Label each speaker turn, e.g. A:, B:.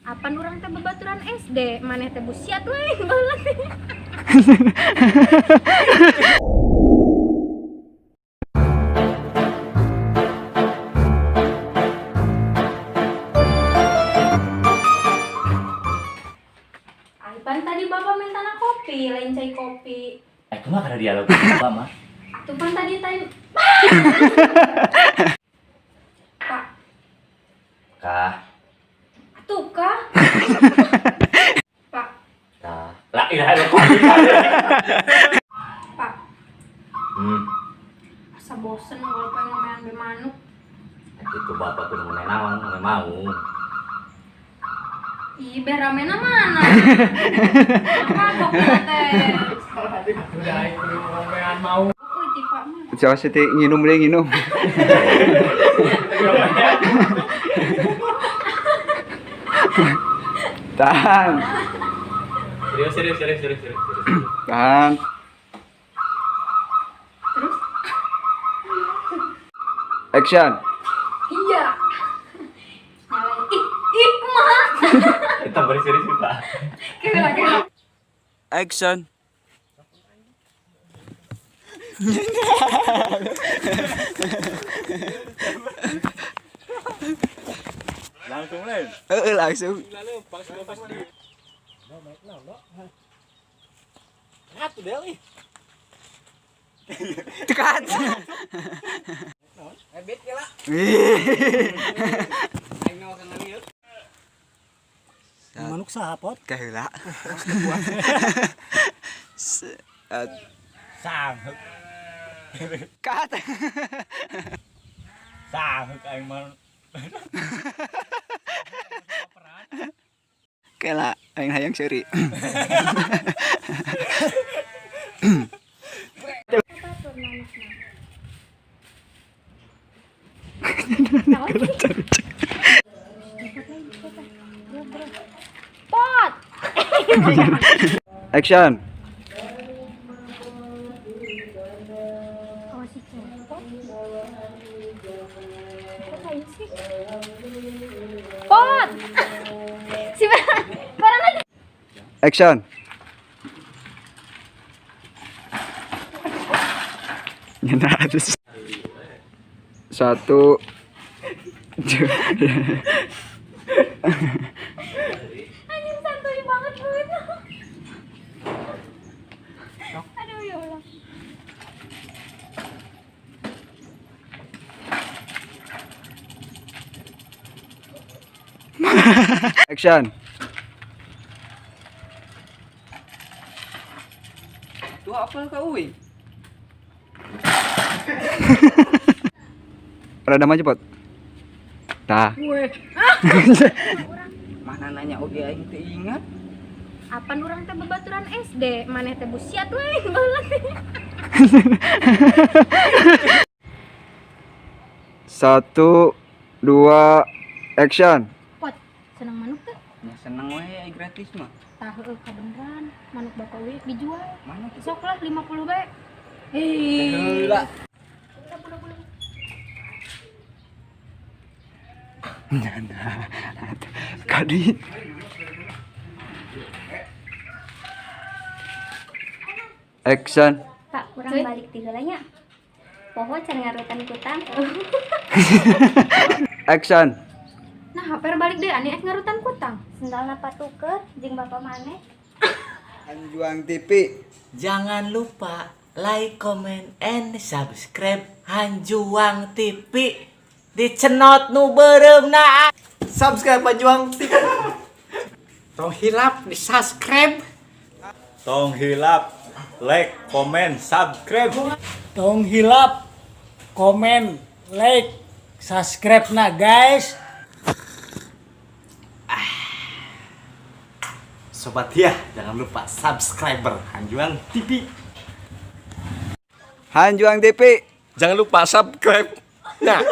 A: Apan urang teh babaturan SD, maneh teh busiat we baheula teh. Pan tadi bapak minta na kopi, lain cai kopi.
B: Eh, kumaha kana dialog bapak mah?
A: Tuh pan tadi time. Pak,
B: Kah,
A: atuh kah? Pak,
B: kah. La ilaha illallah.
A: Pak, asa bosen kalau pengen ngomean be manuk.
B: Itu bapak tuh ngomongin naon, ngomongin mau.
A: Ih, beh ramena mana? Apa kok teh?
C: Udah aing kudu ngomean mau.
A: Euy, ti Pak mah.
D: Coba sih nginum deh nginum. Tahan,
B: Serius, serius, serius, serius, serius. Serius.
D: tahan.
A: Terus?
D: Action.
A: Iya. Nyalain. Ih, ih, kumaha?
B: Kita beri serius sih, Pak.
A: Kira kira.
D: Action.
B: Langsung lain.
D: Langsung.
C: Ngatu del ih.
D: Tekan.
C: Ebet ya lah. Aing nawa kana ieu. Manuk saha pot?
D: Kaheula.
B: Sangheuk.
D: Cut.
B: Sangheuk aing mah.
D: Kela aing hayang seuri.
A: Pot.
D: Action.
A: Awas si cepot. Kok lain sih? Pot. Si barang lagi.
D: Action. Nyana terus. Satu. Dua.
A: Anjing santuy banget gue. Aduh ya Allah.
D: Action.
C: Tuh apa ka euy?
D: Rada maju, Pot. Tah.
A: Gue.
C: Mana nanya oge aing teu ingat.
A: Apan urang teh babaturan SD, maneh teh busiat we baheula teh.
D: Satu, dua, action.
A: Pot, seneng manuk teh?
C: Ya seneng we ai gratis mah.
A: Tah heueuh kabeneran, manuk bapak we dijual.
C: Mana tuh?
A: Sok lah 50 bae. Hei.
C: Heula.
D: Nyana. Kadi. Action.
E: Pak, kurang balik ti heula nya. Poho can ngarutan kutang.
D: Action.
A: Nah, haper balik deh, ani ek ngarutan kutang.
E: Sendalna patuker jeung bapak maneh.
D: Anjuang TV.
F: Jangan lupa like, comment, and subscribe Hanjuang TV. Dicenot nu beureumna.
C: Subscribe Hanjuang TV. Tong hilap di subscribe.
B: Tong hilap, like, comment, subscribe.
G: Tong hilap, komen, like, subscribe nah guys.
F: Sobat ya, jangan lupa subscriber Hanjuang TV.
D: Hanjuang TV.
F: Jangan lupa subscribe. Nah.